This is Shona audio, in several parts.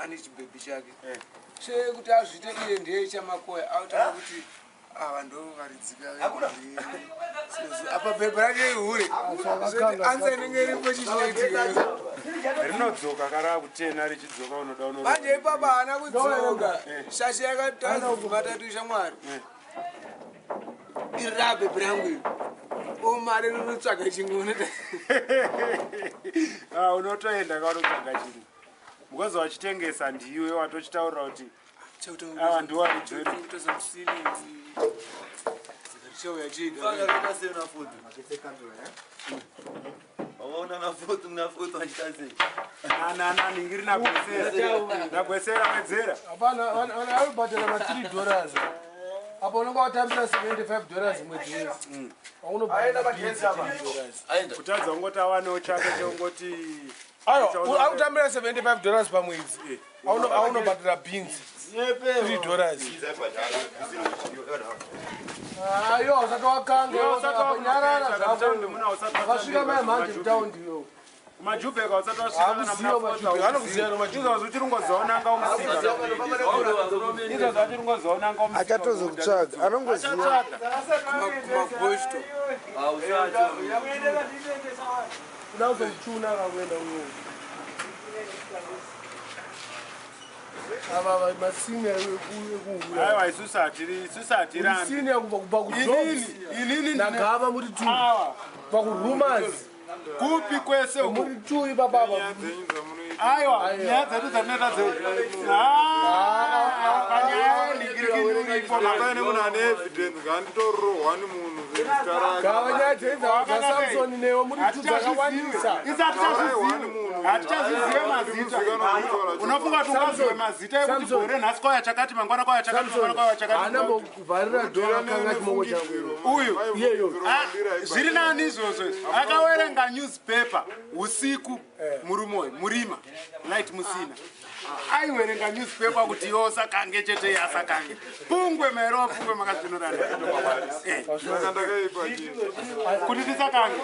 Ane chibhebhi chake chekuti azviite iye ndiye chamakoya autaura kuti ava ndo varidzika apa bhebhi rake ihure. Anza inenge iripo, chichinoitika? Rinodzoka karaa kutena richidzoka, unoda uno. Manje ipapa haana kudzoka. Shasha yakatatu shamwari, iri rabhebhi rangu iri, o mari rinotsvaga chimwe. Ah, unotoenda kaunotsvaga chimwe because wachitengesa ndiwe watochitaurira kuti ava ndiwaridzi. Chauya chiga. Vakaita sei nafoto? Wakaona nafoto, nafoto achita sei? Ningiri nagwesera, nagwesera, wedzera. Hapana, vanobhadhara ma$3 apo unonga watambira $75 mwedzi wese. Aunobhadhara. Aenda. Kutadza kungoti awanewo chake chongoti. Aiwa, akutambira $75 pamwedzi, aunobhadhara beans $3. Aiwa, usati wakanga nyarara zvako, vasvika mai mhanje mutaundi iyo. Kumajubheka usati. Hakuziva Majubheka, anokuziva noMajubheka. Izvozvo uchirungozoonanga umusika, izvozvo achirungozoonanga umusika. Achatozokutsvaga, anongoziva. Kumagosto. Hausacho. Kuda kuzomuchuna akakuenda uyo. Ava masenior ekuhura. Aiwa, isusu hatiri, isusu hatirambi. Senior kubva kujobs. Inini nagava muri two. Awa. Kubva kurumors. Kupi kwese uku? Muri two ipapapa. Dzenyu dzamunoita. Aiwa, nyaya dzedu dzatinoita panyaya yenhingirikinduripo. Paine munhu ane evidence, nganditorohwa nemunhu zita rake. Gava, nyaya dzenyu dzaSamsoni newe muri two dzakawandisa. Isi hatichazvizive mazita. Unofunga kuti ungazive mazita ekuti gore nhasi kwauya chakati, mangwana kwauya chakati, mangwana kwauya chakati? Haana mbokuvharira dho akanga chimoko changu. Uyu. Iyeyo. Ah, zviri nani izvozvo izvi. Akawerenga newspaper usiku murume uyu, murima light musina, aiwerenga newspaper kuti iwo usakange chete, iye asakange pungwe maero wapungwe makazvinorana. Saka ndakaipa chii? Kuti tisakange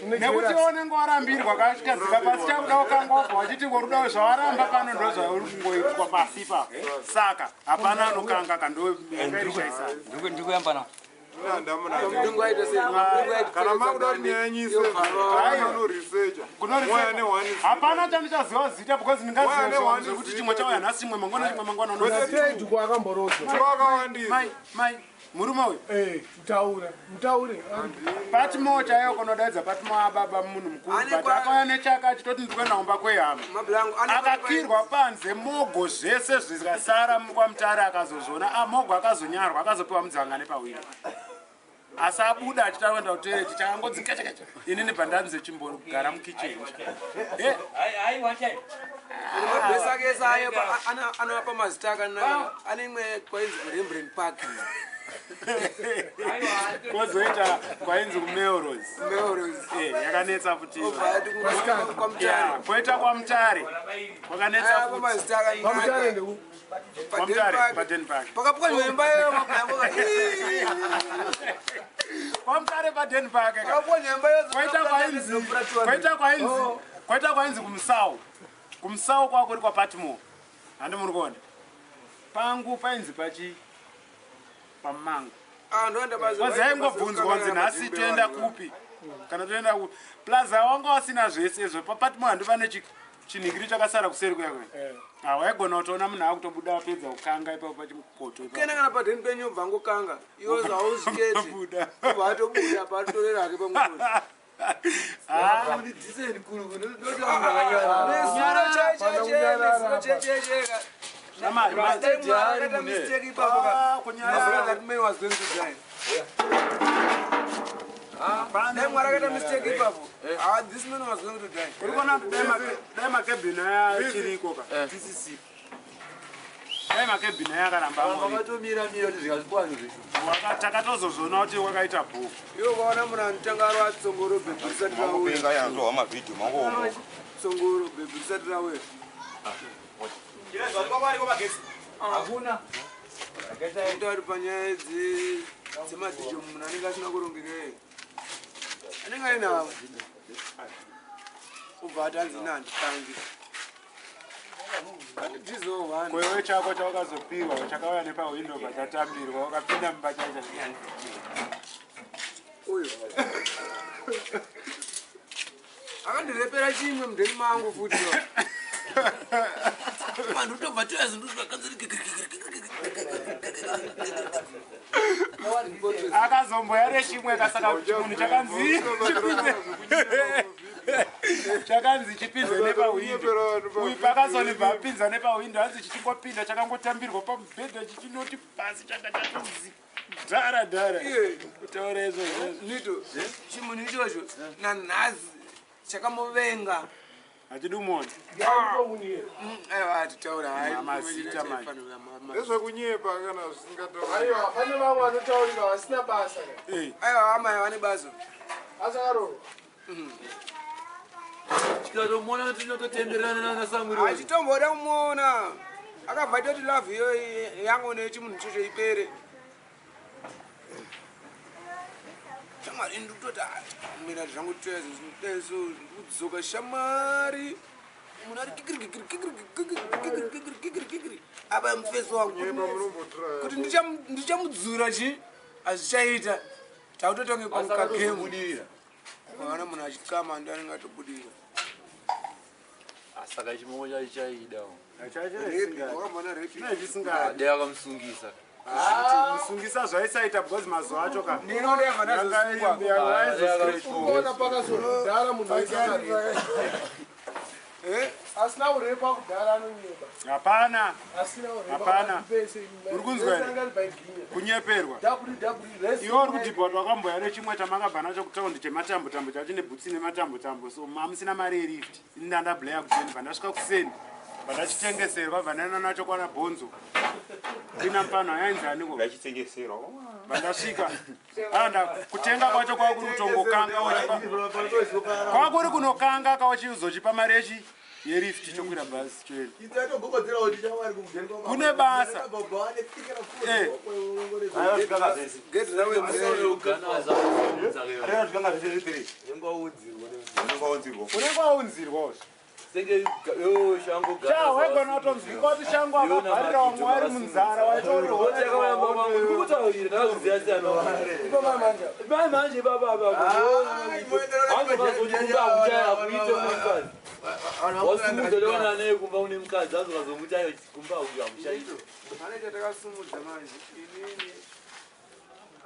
nekuti iwe unenge warambirwa kachikadzika pasi, chakuda ukanga wobva wachiti ngorudawo zvawaramba pano ndo zvauri kungoitwa pasi ipapo, saka hapana anokanga kandoishaisana. Ndikuyamba nawo. Kana makuda kuti nyanyise anoresearcha, moya nehwani. Hapana chandichaziva zita because Waya nehwani. ndingaziva kuti chimwe chauya nhasi, chimwe mangwana, chimwe mangwana. Page kwaakamborodzwa. Wakawandisa. Mai mai, murume uyu. Eh, mutaura mutaure. Patimo chaiyo kunodaidza Patimo ababa, munhu mukuru. Ane But akauya nechaka achitoti ndikuenda kumba kwehama. Mablangu. Akakirwa panze, mogo zvese zvikasara kwamutare, akazozviona. Ah, mogo akazonyarwa, akazopiwa mudzanga nepawiri, asi abuda achita kuenda kutoireti chakangodzi kechekeche. Inini bvandanze chimbori kugara mukicheni. Mabhesi ake ese ayo anoapa mazita akanaka. Ane imwe kwainzi kuRembrandt Park. Kwozoita kwainzi kuMelrose. Melrose. Yakanetsa futi. Obva ati kwaMutare. Yeah, kwoita kwaMutare kwakanetsa Ayapa futi. mazita akanaka. Pamutare ndeku? KwaMutare paden park. Pakapwanywa imba iyoyo, mablango. KwaMutare paden park ka. Pakapwanywa imba iyoyo. Kwaita kwainzi kumusau, kumusau kwakuri kwaPatmo, handi muri kuona pangu painzi pachi pamumango. Kwazi aingobvunzwa kunzi nhasi toenda kupi, kana toenda kupi, plaza wanga wasina zvese izvo paPatmo, handi pane chinhingiri chakasara kuseri kuya kuya. Ah, waigona kutoona munhu akutobuda apedza kukanga ipapo pachimukoto ipapo. Kena kana padheni penyu obva angokanga iwo zvauzviketi. Abuda. Obva atobuda patorera hake pamukoto. Ah, Uri decent kuru ndotoanga. Nezuro chaichaichezuro chaichaicheka. Shamari, Akaita mistake ipapo ka. Ah, kunyarara. That man was going to die. Dai Mwari akaita mistake ipapo. Ah, this man was going to die. Uri kuona kuti dai makebhini aya achiriko ka, tisisipo, dai makebhini aya akaramba angoriko. Vakatomira mira kuti zvikazvikwana zvisho. Takatozozviona kuti wakaita bhuku. Iwo ukaona munhu anotanga ari watsongoro, bhebhi risati rauya. Mangopenga yanzwa mavhidhiyo mangooma. Tsongoro, bhebhi risati rauya. Hakuna. Ita ari panyaya dzemadhijo, munhu anenge asina kurongeka iye anenge ainawo, ubva atanzi ina handikangi. Kwewe chako chawakazopiwa chakauya nepahwindo pachatambirwa wakapinda mumba chaicha. Uyu akandirepera chimwe mudheni mangu futi. Vanhu tobva Akazomboya nechimwe kasaka chimunhu chakanzi chipinze. Chakanzi chipinze nepahwindo. Uyu pakazonibva apinza nepahwindo hanzi chichingopinda chakangotambirwa pamubhedha chichinoti pasi changa chatonzi dhara dhara. Kutaura izvozvo. Nito chimunhu ichocho nanhasi chakamuvenga. Hachidi umuona. Aiwa atitaura hai. Mazita manje. Ndezvekunyepa kana zvisingatauri. Aiwa, pane vamwe vanotaurika vasina basa. Aiwa amai vane basa. Asakarorwa. Tikatomuona tinototenderana naSamuri. Achitomboda kumuona. Akabva atoti love iyo yangu nechimunhu ichocho ipere. Shamwari ndikutoti mina zvangu tezo ndikudzoka shamwari. Munhu ari kikiri kikiri kikiri kikiri kikiri kikiri kikiri. Apa mufesi wangu kuti ndichamudzura chi hazvichaita. Takutotange pamukagemu. Ukaona munhu achikama ndo anenge atobudirira. Saka chimoko chacho chaida. Wakamboona repi? Dai akamusungisa. Musungisa zvaisaita because mazuva acho ka. Ndinoda vandazosungwa. Ukaona pakazodhara munhu aisakarepa. Asina urepa kudhara anonyeba. Hapana. Asina urepa. Hapana. Uri kunzwa here? Kunyeperwa. Iwe uri kudhibha kuti wakamboya nechimwe chamakabva nacho kutaundi chematambo tambo chachine bhutsi nematambo tambo so mamusina mari yerift. Ini ndandableya kuseni pandasvika kuseni. Vandachitengeserwa vandaenda nacho kwana bhonzo. Ndina mupano yainzi aniko. Ndachitengeserwa. Vandasvika. Anda kutenga kwacho kwakuri kutongokanga wachipa. Kwakuri kunokanga kawachizochipa mari yechi yerift chokwira bhasi choenda. Kune basa. Unenge waunzirwa. Cha wegona watonzwika kuti shango akavharira vamwe vari munzara Manje baba wasimudzalewana naye kumba une mukadzi azokazomuti ayo kumba hakuchaita. Anoita takasumudza manje inini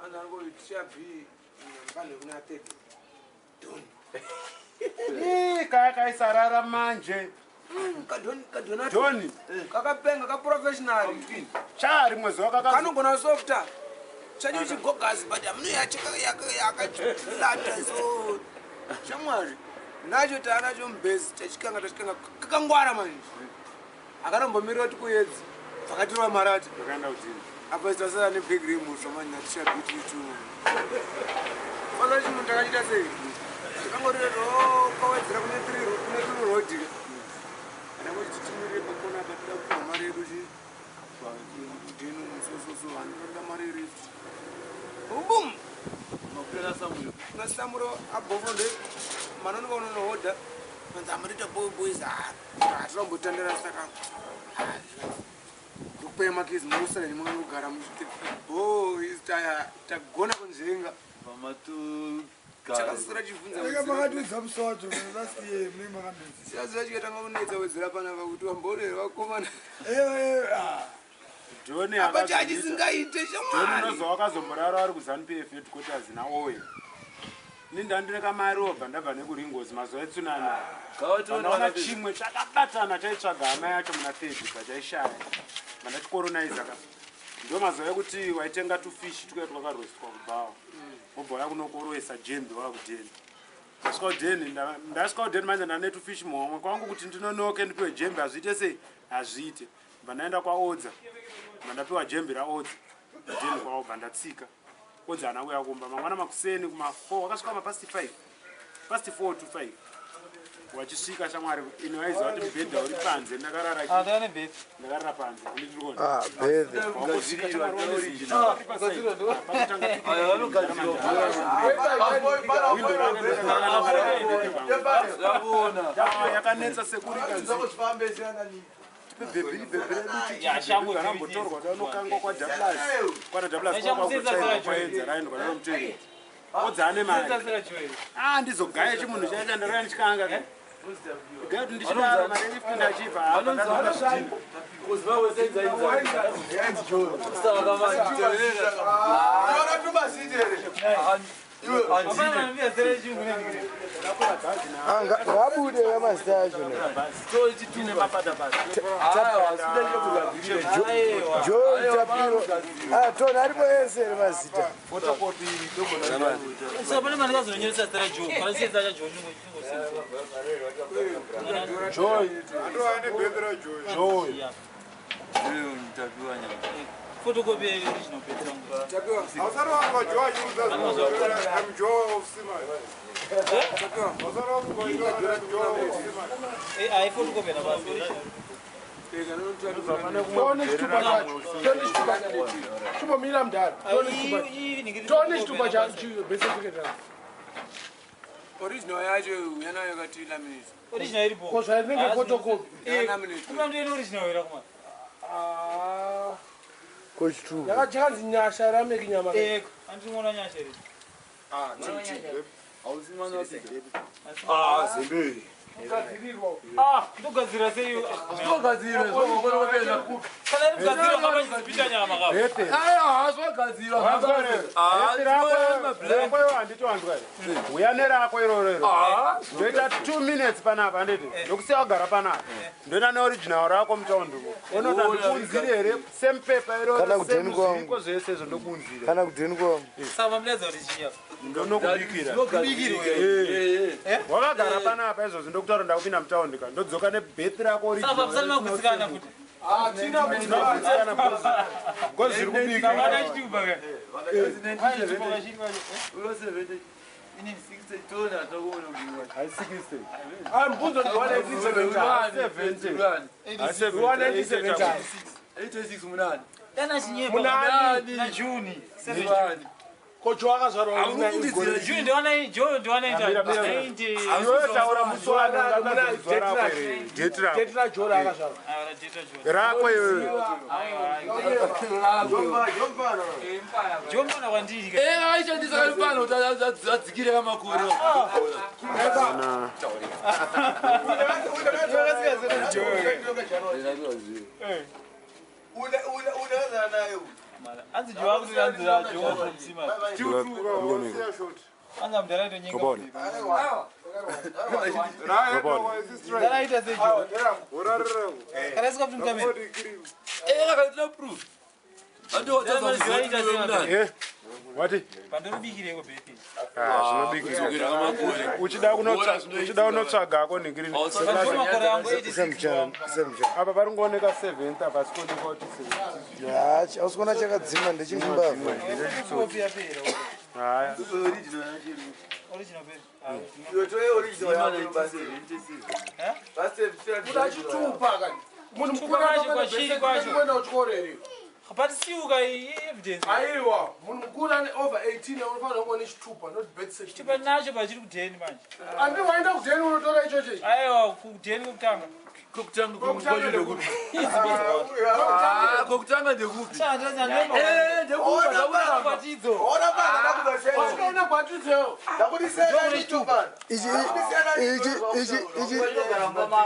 anhu angoitisha b pane kuna tete. Kaya kaisarara manje. Kadhoni kakapenga kaprofessional. Cha rimwe zuva kakazo. Kanogona softa. Chacho chigogazi but amuna yakachilata so. Shamwari. Nacho taanacho mubhezi tachikanga tachikanga kakangwara manje. Akanombomirira kuti kuedzi. Vakatirwa marati. Vakaenda kudzini. Apa tasara nebhegi remuswa manje natisha biti tu. Fana chimunhu takachiita sei? Takangorero kawedzera kune three road. Kana kuti timirire pakona apa toda kupiwa mari yedu chi. Ndino musososo vanhu vanoda mari yerift. Boom! Nasamuro abhofonde manonoka unonohodha. Manzi amunoita boy boys hatinombotandira saka. Ndikupai makizi munosara nemunogara muchiti boys tagona kunzvenga. Chakasura chibvunza. Makatiudza musi wacho last year mune makambedzi. Siyaziva chikatanga kunetsa wedzera panapa kuti wamborera vakomana. Dhoni Apa chachisingaite shamwari. Dhoni unozwa wakazomborara vari kuZANU PF headquarters naOye. Ini ndandine kamari obva ndabva nekuRingozi mazuva etsunami. Ndaona chimwe chakabatana chaitsvaga hama yacho muna 30 pachaishaya. Mandachikoronizer ka. Ndo mazuva ekuti waitenga tufishi tuya twakarostwa kubhawa. Wobva wauya kunokoroesa jembe wakudheni. Ndasvika kudheni, ndasvika kudheni manje ndane tufishi muhomwe kwangu kuti ndinonoke ndipiwe jembe hazviite sei? Hazviite. Bva ndaenda kwaOdza. Bva ndapiwa jembe raOdza. Kudheni kwavo bva ndatsika. Odza haana kuuya kumba. Mangwana makuseni kuma 4 wakasvika ma past 5. Past 4 to 5. Wachisvika shamwari ino aiziva kuti mubhedha uri panze ndakarara. Ndakarara panze. Ah, bhedha. Yakanetsa sekurika. Bhebhi redu chichiambotorwa danokangwa kwaDablas kwana Dablas kwaedza raendwa nanomutengeti odzane mari. Ah, ndizogaya chimunhu chaita ndaraya ndichikanga ka. Gaya kuti ndichidaro mari yechifty ndachibva apa. Ngabude kamazita acho. Joy Tapiro. Ah, tona aripo ese ere mazita. Pane mani kazonyoresa zita raJoe, kana zita chaJoe. Joy. Andoane bhebhi raJoy. Joy. Photocopy original page rangu. Hausati wanzwa Joy achiudza I'm Joy of Simai. Hausati wanzwa Joy of Simai. Ai, photocopy na basi original. Tone chitupa chacho. Tone chitupa chacho. Chimbomira mudhara. Tone chitupa. Tone chitupa chacho birth certificate rangu. Original yacho yanayo yakati laminate. Original iripo. Ko zvainenge photocopy. Kuma ndiyo original era kuma. Ah. Kochitupa. Yakachakanzi Nyasha Rameki nyama. Eh, andinoona Nyasha ere. Ah, Ah, zembe. Kugadzirirwa. Ah, ndogadzira sei? Ndogadzira zvokopena. Kana ndogadzira kama nyama ka. Aya, zvagadzirwa. Rako handiti wanzwa here? Uya nerako iroro iro. Ndoita 2 minutes panapa handiti. Ndokusiya wagara panapa. Ndoenda neoriginal rako mutaundi umo. Onota ndikuunzire here same paper iroro Kana kudheni same kwangu. zviriko zvese izvo ndokuunzira. Kana kudheni kwangu. Saka mamuledza kuti chiya. Ndonokubikira. Ndogadzirwa. Wakagara panapa izvozvo ndokutaura ndakupinda mutaundi ka. Ndodzoka nebhethi rako Saka pamusana magutsikana futi. Hatina Tinogutsikana because zviri kubika. Vana chitupa ka. Hai 60. Ah, mbunzo ndi 1970. 70. 1970. Munani. Dana chinyepa. Munani. Na June. Munani. Kocho akazvarwa Amufungidzira June ndiwana Joe ndiwana Mira, mira. 90. Iwewe taura musi wako ungakaziva rako here. Date rako. Date raJoe raakazvarwa. Ah, date raJoe. Rako iwewe. Joe mwana kwandiri ka. Eh, aishandisa kalipano kuti adzikire kamakore. Anzi Joe akuti anzi Joe from Sima. Anzi mudhara aito nyenga. Mudhara aita sei Joe? Kana isika futi mukamera. Eh, akaitira proof. Ando Eh. Wati? Pandoribikireko bhethi. Ah, zvinobikira. Kudzokera kamakore. Uchida uchida unotsvagako nhingirini. Pandori makore angu 86. Semchana, semchana. Apa pari kuoneka 7 apa asi kuoneka kuti 7. Ah, hausi kuona chakadzima ndechimbavha. Photocopy yapera. Haya. Original bhethi. Kuda chitupa kani. Munhu mukuru Kwacho, kwachiri kwacho. kuenda kuchikoro here. But siuka evidence. Aiwa, munhu mukuru ane over 18 unofanira kuva nechitupa, not birth Chitupa certificate. nacho pachiri kudheni manje. Andi waenda kudheni unotora ichocho ichi. Aiwa, kudheni kwekutanga. Kokutanga Kokutanga ndekupi? Kokutanga ndekupi? Sha, Eh, ndekupi? Kwatidzo. Wasikaona gwatidzo. Ichi ichi ichi ichi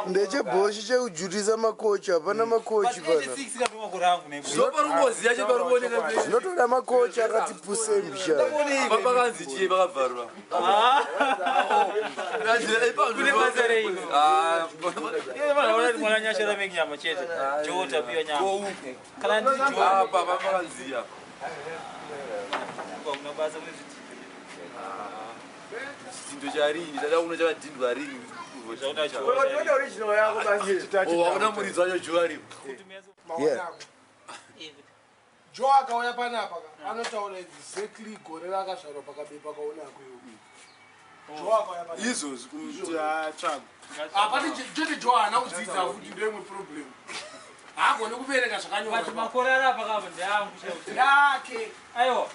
ndechebhoshi chekujutisa makochi, hapana makochi But pana. 86 kapi makore angu nebo. Zvoparungoziya cheparungooneka mberi. Zvinotoda makochi akati puse mbisha. Pakanzi chii pakabvarura? Kune basa rei? Iye vanhu vaona kuti mwana Nyasha rameki nyama chete. Joe tapiwa nyama. Kana ndiri Joe Apa pakanziya. kuna basa kune zvidhindo. Chidzindo charini, tada kuona chakadhindwa rini. Zvakuda Joe. Waona muridzi wacho Joe aripo. Yeah. Joe akauya panapa ka, anotaura exactly gore raakazvarwa pakabepa kaonako iwe. Joe akauya panapa. Izvozvi kumutsvaga. Hapati chete Joe haana kudzidza futi ndo imwe problem. Haagoni kuverenga But zvakanyorwa. makore ari apa kapa ndeangu chaiwo. Yake. Aiwa.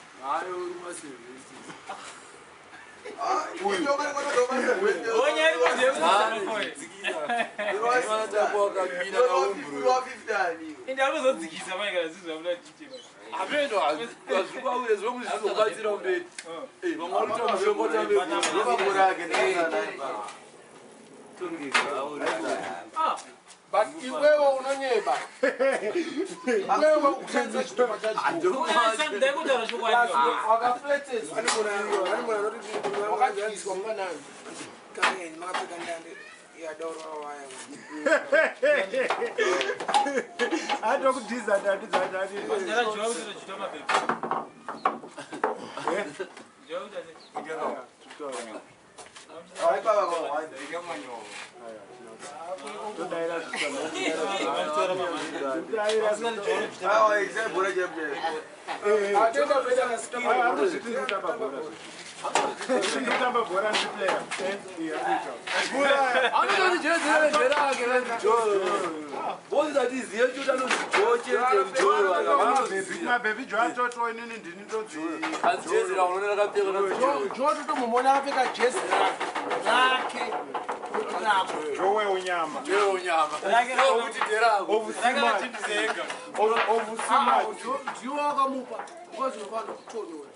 But iwewe unonyeba. Iwewe ukushandisa chitupa chacho. Wakafletezwa. Wakadyiswa mukanani. Atokudhiza tati. Jototomumona akapfeka jezi rake. Jowe unyama. Ndiwo wakamupa ukazofana kutonora.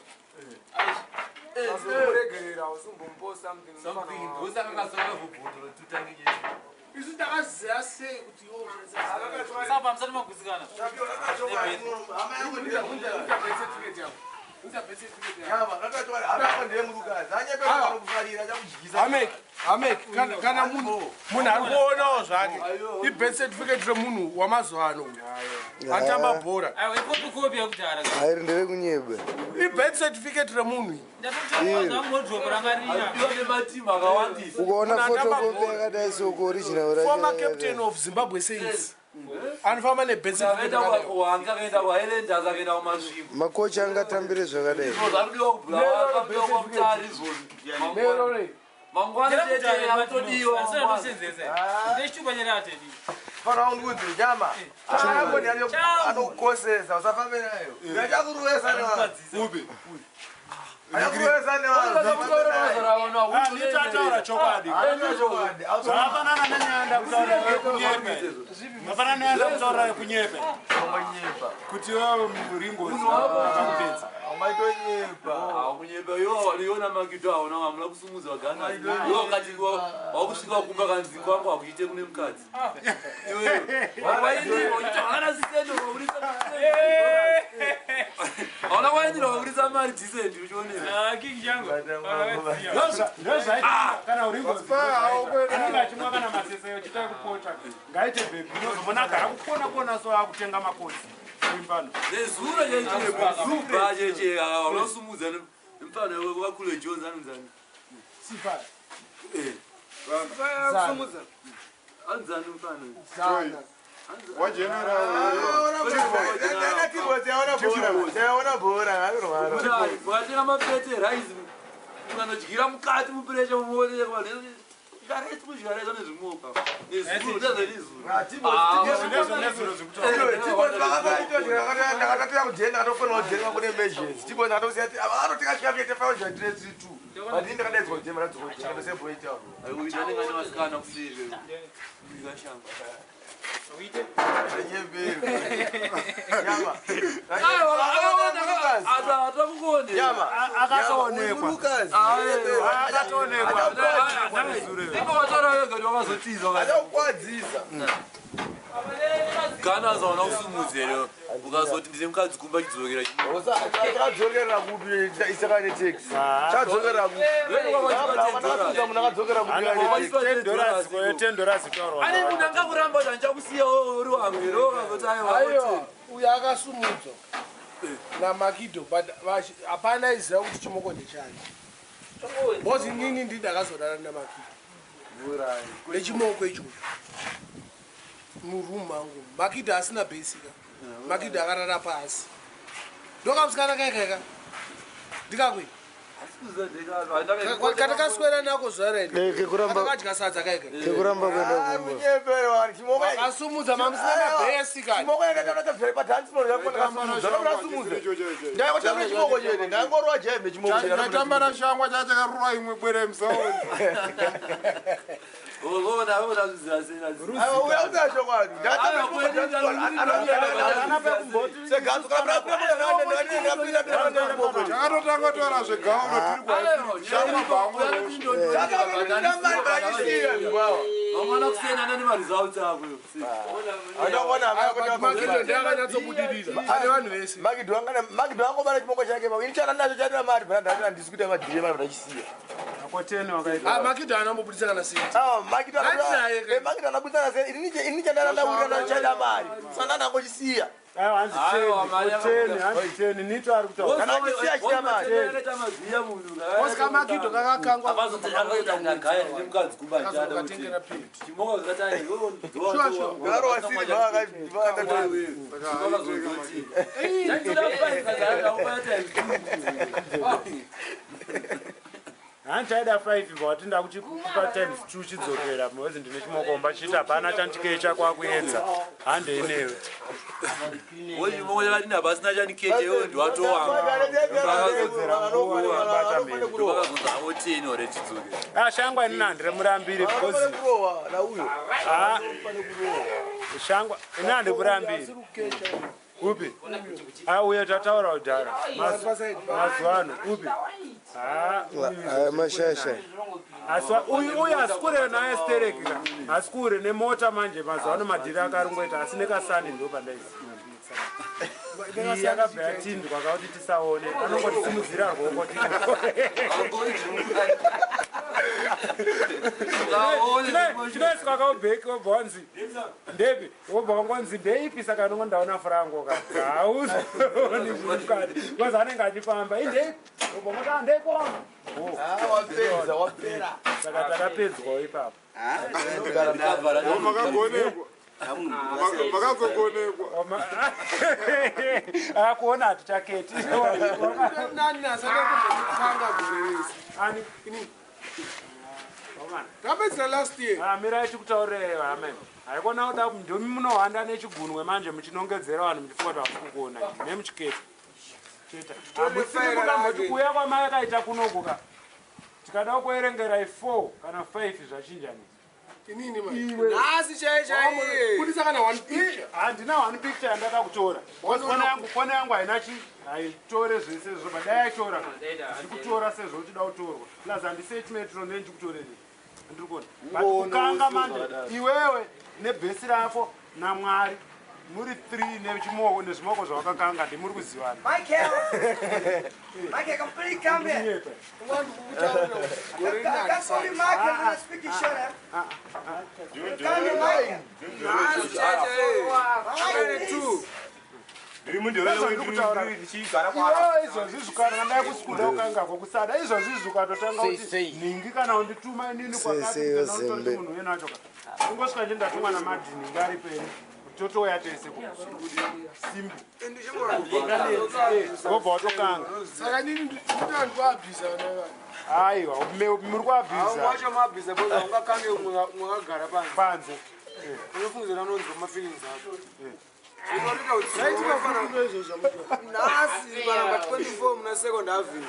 Isu takaziya sei kuti iwe Sapa musati magutsikana. Hamek, kana munhu ari kuonawo zvake ibirth certificate remunhu wamazuva ano atamba bhora. Aiwa ikopi yekudhara. Airi nderekunyeba. Ibirth certificate remunhu. Ukaona photocopy yakadai soko original racho. Former captain of Zimbabwe Saints. Anofamba nebirth certificate. Makocha angatambire zvakadai. Anokosesa usafambe nayo. Achakuruwesa nevanhu. Nditataura chokwadi. Zvakafanana nenyaya kutaura yekunyepe. Zvakafanana nenyaya kutaura yekunyepe. Kuti wewe muringozi akakupedza. Ungatonyepa. Kunyepa iwo iona makito aona hamuna kusumudza vagana. Iwo wakati wakusvika kumba kanzi kwangu hakuite kune mukadzi. Iwe waindira uchiita hana sisendo waurisa. Hauna waindira waurisa mari decent uchionera. Ah, king yangu. Ndozvaita kana uringozi. Anenge achimwa kana masese uchiita kupota. Ngaite bhebhi unozomona agara kukona kona so akutenga makotsi. Nezuro cheche cheche unosumudza nemufana wakule Jones anonzani. Sifa. Eh. Kusumudza. Anzani mfana. Zana. Wa general. Watenga mapete rice ukanodyira mukati mupuresha muone gareti kudya nezvimoka. Nezuro ndazvezuro. Ndakatotira kujenda ndakatofonera kujenda kune emergency. Tipo ndakatosiya ati avanotenga chikafu chete 532. But ini ndakadaidzwa kujenda ndadzoka kujenda ndosiya boita. Aikuita ndinga nevasikana kusiri. Ndikashamba. Kana zaona kusumudzero ukazoti ndine mukadzi kumba chidzokera chadzokerera kupi isakane taxi chadzokerera kupi munhu akadzokera kupi ane munhu angakuramba kuti handichakusiya uri wangu here ukazoti aiwa uyo akasumudzwa namakido but hapana aiziva kuti chimoko ndechani because inini ndini ndakazodana namakido nechimoko ichocho murumu mangu makido asina besika makido akarara pasi ndokamusikana kaikeka ndikakwe Katakaswera nako zuva redu. Kekuramba Takadya sadza kaika. Kekuramba kuenda kumba. Wakasumudza mamusina mabhesi kani. Chimoko yakaita pa dance floor yakasumudza. Ndakasumudza. Ndakotamba chimoko chete. Ndangorwa jembe chimoko chete. Ndatamba nashangwa chachakarura imwe bwere musaoni. Chakatotanga taura zvegauno tiri kwashangwa bhangu. Vamwana kusiyana nemaresults ako. Makido ndakanyatsobudirira ane vanhu vese. Makido angobara chimoko chake ini chana nacho chatina mari bhana ndati handisi kuita madhiri mari ndachisiya. Akoteni wakaita. Ah, Makido anambobudisa kana senti. Ah, Makido Makido anabudisa kana senti. Ini chandana ndawira nacho mari. Saka ndangochisiya. Aiwa hanzi teni, hanzi teni, nito ari kutaura. Kana achisiya achida mari. Oscar Makido kakakangwa. Nemukadzi kumba Akatengera peti. Chimoko kakatanga. Sure, sure. Ndakarowa siri Handichaida 5 bva ndakuchikupa times 2 chidzokera mwezi ndine chimokomba chiita hapana chandikecha kwakuedza handei newe. Chimoko chakadini hapasina chandikecha iwe ndiwatowakazonzi ore chidzoke. Ah, shangwa inini handiremurambiri because ah, shangwa ini handikurambiri. Upi? Ah, uye tataura kudhara. Mazuva ano upi? Ah, Mashasha. Asi uyu uyu asikure naye stereki ka. Asikure nemota manje mazuva ano madhiri akarongoita asi nekasani ndo pandaiziva. Iyi yakabva yatindwa kakuti tisaone. Anongotisimudzira rwoko Chinoiswa kaubheki wobva wanzi ndepi wobva wangonzi ndeipi saka anongo ndaona furango ka hauzooni mukati because anenge achifamba indeipi wobva wangoti "Ah, ndeikona." Wapedza wapera. Saka takapedzwawo ipapo. Makagonekwa. Makazogonekwa. Akuona hatichaketi. Nani asada kumbokanga gore rese. Ani? Ini. Tapedzera last year. Ah, mirai tikutaurire hama. Haikona kuda ndomi munohwanda nechigunwe manje muchinongedzera vanhu muchifunga kuti havasi kukuona nemuchiketi. Cheta. Hamusiri kutamboti kuuya kwamakaita kunoku ka. Tikada kuerengerai 4 kana 5 zvachinjanisa. Inini man. Nhasi chai chai. Budisa kana one picture. Handina one picture yandakakutora. Foni yangu haina chi haitore zvese izvo but dai yaitora ndikutora sezvo uchida kutorwa. Plus handisei chimetro ndendikutorere. Ndiri kuona. But kukanga manje iwewe nebhesi rako naMwari muri 3 nechimoko nezvimoko zvawakakanga ndimuri kuzivana. Michael! Michael, come please come here. I call you Michael when I speak each other. Come here, Michael. Nhasi chai chai. Two. Iwewe izvozvi zvikana ndai kusikuda kukangako kusada izvozvi zvikatotanga kuti nhingi kana undituma inini Sei, sei, kwakati Zembe. munhu wena wacho ka ungosvika nje ndatumwa namadhini ngari peni totouya tese simbu wobva watokanga. Saka nini ndikuabhiza vana vanhu. Aiwa, muri kuabhiza. Wacho mabhiza because ungakange mwakagara panze. Panze. Unofungidzira unonzwa mafeelings ako. Nhasi panamba 24 muna Second Avenue.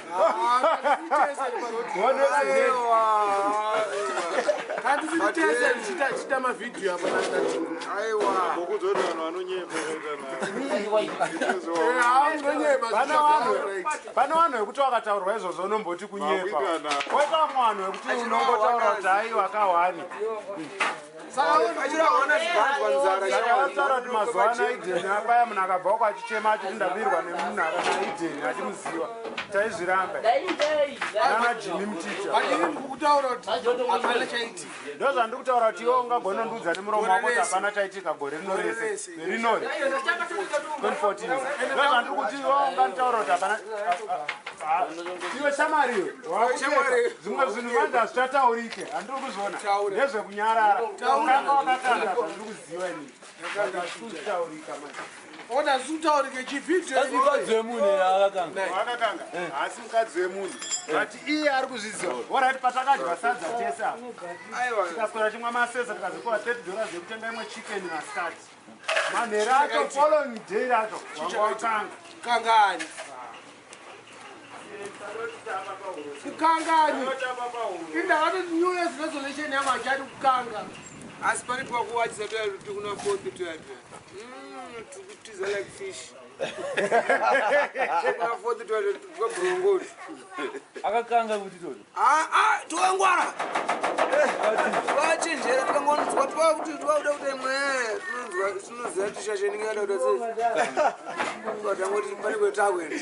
Handisi tese tichita mavhidhiyo apa natingo. Aiwa. Kukudzoti vanhu vanonyepa Munonyepa. Pane vanhu vekuti wakataurwa izvozvo unomboti kunyepa. Koita vamwe vanhu vekuti unongotaura kuti aiwa kahwani. Achiraona zvibandwa nzara. Saka vataura kuti mazuva ano Aidheni apaya munhu akabva uko achichema achiti ndabirwa nemunhu akana Aidheni achimuziva. Taizviramba. Nana Jimmy Muticha. But ini ndikutaura kuti hapana chaitika. Ndo zvandiri kutaura kuti iwe ungagona kundiudza nemuromo wako kuti hapana chaitika gore rino rese. Rinori. 2014. Ndo zvandiri kuti iwe unganditaura kuti hapana. Iwe shamwari iwe. Zvimwe zvinhu manje hazvichataurike. Handiri kuzviona. Ndezvekunyarara. Ukanga wakakanga zvandiri kuziva inini. Hazvitaurika manje. Ona zutaurike chivhidhiyo. Mukadzi wemunhu here akakanga? Wakakanga. Haasi mukadzi wemunhu. But iye ari kuzviziva. Alright, patakadya sadza tese apa. Tikaswera chimwa masesa tikazopiwa $30 yekutenga imwe chicken masikati. Manheru acho following day racho wanga wakanga. Kangani. Kukangani. Indakatoti New Year's resolution yangu hachadi kukanga. Asi pane pakuwachisa toya kuti kuna fourth toya toya. Tikutiza like fish. Kuna fourth toya twabhurongoti. Akakanga kuti toto. Ah, tokangwara. Twachenjera tikangonzwa twakuti twakuda kuti imwe tinonzwa tinoziva kuti shasha inenge yada kuita sei. Tangoti pane kwetakuenda.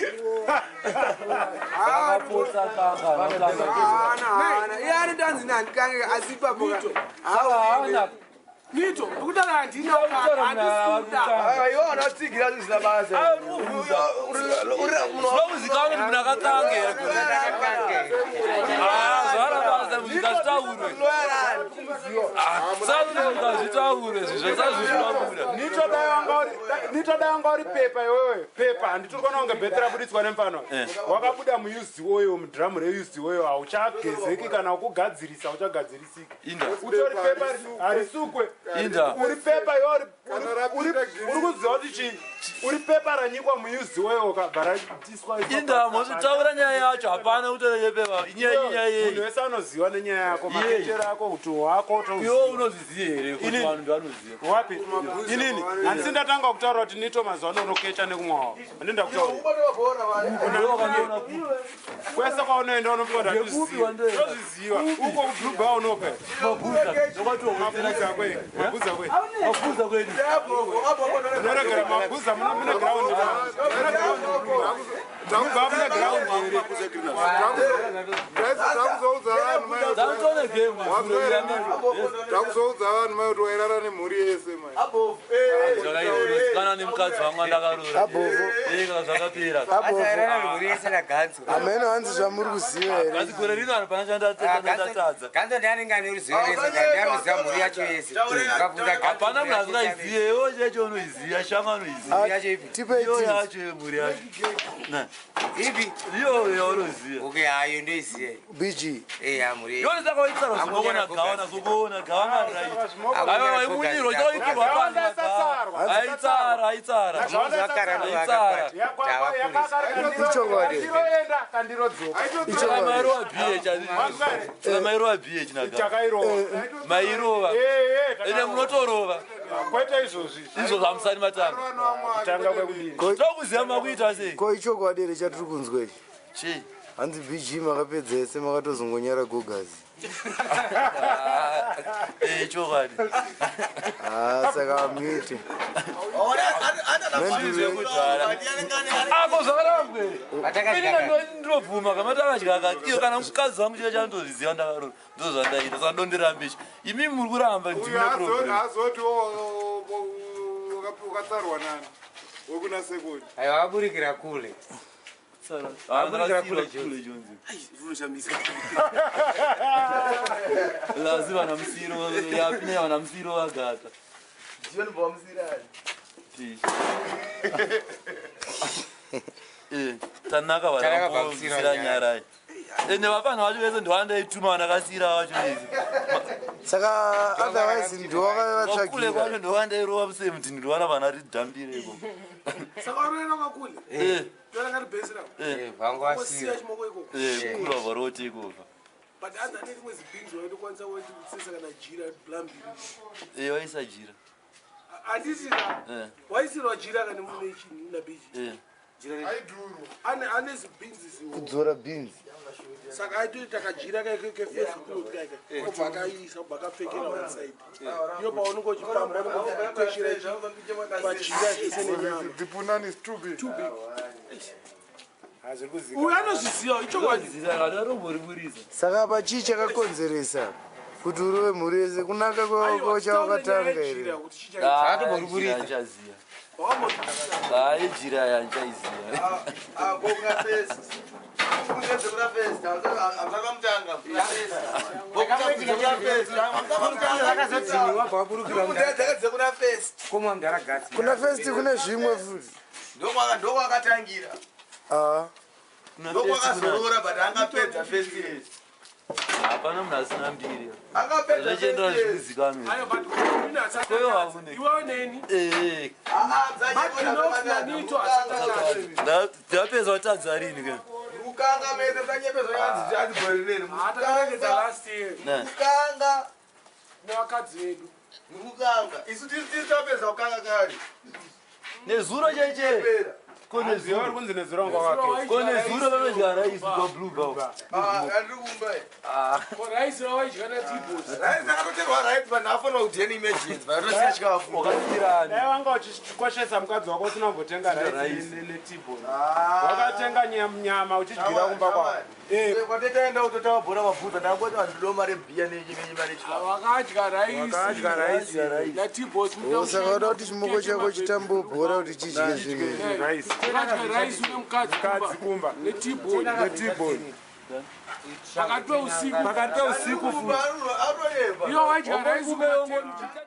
Akapotsa kanga. Haana haana. Iye anotanzi nani kange asi ipapo ka. Haana. Nito, ndikutaura handina Kutaura handisikuda. Iwe wanatsigira zvisina basa. Zvinokuzikanwa kuti munhu akakanga here gore. Ah, zvara basa kuti ngazvitaurwe. Sazvo ngazvitaurwe izvi zvasazvo. Nito dai wanga uri pepa iwewe pepa handiti uri kuona kunge bheti rabuditswa nemufano wakabuda muused oil mudhiramu reused oil hauchagezeki kana kugadzirisa hauchagadzirisiki. Inda. Utori pepa harisukwe. Inda. Uri pepa iwe uri kuziva kuti chii uri pepa ranyikwa muused oil kabva ratiswa. Inda mozvitaura nyaya yacho hapana kutaura yepepa. Inyaya inyaya Munhu yei. wese anoziva nenyaya yako makechero ako kuti wako. Iwe unozviziva here kuti vanhu ndovanoziva? Wapi inini handisi ndatanga kutaura kuti nito mazuva ano unokecha nekumwa wako handii ndakutaura kwese kwaunoenda unofika Ndekupi wandoenda? tozviziva uko kublue unopa. Mabhuza kwe mabhuza kwe. Mabhuza kwedu. Unoregera mabhuza muna mune ground Blue mune ground here. Dzanotone game. Takuzoudza vanhu mai kuti wairara nemhuri yese mai. Kana nemukadzi wangu andakarora. Eka zvakapera. Hameno hanzi zvamuri kuziva here. Asi gore rino vanhu pana chandatadza. Ganzo ndianenge ane ruzivo rese, ndianoziva mhuri yacho yese. Ukabvunza Ganzo Hapana munhu mhuri yacho asingaiziye iwo checho unoiziya shama anoiziya. Mhuri yacho ipi? Tipei Iyo tips. yacho yemhuri yacho. Na. Ipi? Iyo yaunoziya. Okay, hayo ndoiziya. BG. Eh, ha mhuri. Yone saka waitsara zvimokona gawana zokuona gawana right. Aiwa waimunyirwa chaitirwa Gawana Aitsara aitsara. Aitsara. Ichokwadi. Kandiroenda kandirodzoka. Saka mairova BH saka mairova BH naga. Takairova. Mairova. Ende munotorova. Kwete izvozvi. Izvo hamusati matanga. Kutanga kwekudini. Tokuziva makuita sei? Ko ichokwadi here chatiri kunzwa ichi? Chii? Hanzi BG makapedza ese makatozongonyara gogazi. Eh chokwadi. Ah, saka hamuite. Zvekudhara. Ako zvakarambwe. Ini ndinobvuma kama takadya kati iyo kana mukadzi wangu chaiye chandoziziva ndakarora ndozvandaita saka ndondiramba ichi. Imi muri kuramba Uyu ndine problem. azoti ukatsarwa nani wekuna sekondi. Aiwa akaburikira kule. Ah, Akaburikira ndakasiirwa kule kule Jones. Jones. Rinoshamisa. Lazi vana musiro yapine vana musiro vagata. Tishi. Eh, tanaka Tanaka vana vamusira musira nyarai. nyarai. Ende vafana vacho vese ndovandaituma vanakasira vacho vese. Saka otherwise Kule ndiwakavatsvagira. kwacho ndovandairova musemuti ndinowana vana ridhambire ikoko. Saka unoenda kwakule. Eh. Toera kari bhesi rako. Eh. Vangu Wosiya vasira. chimoko ikoko. Eh, kula varoti ikoko. But hanzi ane rimwe zibhinzi waitokwanisa kutsesa kana jira blambiri. Eh, waisa jira. Handiti ka Eh. waisirwa jira kana munechini nabiji. Eh. Ane ane zibhinzi ziwo. Kudzora beans. Saka aitoita kajira kefirst cloth kaika obva akaisa obva akapfekera one side. Iyo paunenge uchifamba unenge uchikweshera pajira zvese nenyama. The punani is too big. Too big. Hazviri kuzika. Uyu anozviziva ichokwadi. Aromboriburisa. Saka apa chii chakakonzeresa kuti urove mhuri yese kunaka Aiwa, kwachawakatanga titaure nyaya here? yejira kuti chii chakaita. Zvakatomboribudisa. Handichaziya. Wakambozviziva. Hayi jira yandichaiziya. Zvakazodzimiwa bva waburukira Koma mudhara Gatsi. Kuna first kune zvimwe futi. Ndokwakatangira. Ah. Kuna Ndokwakazorora but angapedza first year. Hapana munhu asina mbiri. Angapedza Zvachienderana first year. zvikuzikanwa. Ayo, but Kweyo hakune. iwewe neni. Eh. Martinox naNito asatadza. Ndapedza kutadza rini ke? Mukanga mese tanyepezwa yanzi hanzi gore reri. Takaregedza last year. Ne. Mukanga. Nevakadzi vedu. Mukanga. Isu tisi tapedza kukanga kare. Nezuro cheche. Kone Ziva zuro. uri kunzi nezuro wanga wake. Kone zuro vanodya rice kwa blue bar. Ah, andiri kumba. Ko rice rawaidya naTibos. Rice akatoterwa rice vanhu afanira kudya neemergency. Vanotosiya chikafu. Wakasirani. Dai wanga uchikoshesa mukadzi wako usina kumbotenga rice netibon. Wakatenga nyama uchidyira kumba kwako. Kwatetaenda kutotawa bhora mabvudza ndakangoti vanhu ndoda mari bhiya nenyama nechikafu. Wakadya rice. Wakadya rice. NaTibos. Saka uda kuti chimoko chako chitambe bhora kuti chidye zvinhu. Rice. Wakadya rice une mukadzi Mukadzi kumba. neTibon. Netibon. Pakati peusiku. Pakati peusiku futi. Aroreva. Iwe waidya rice.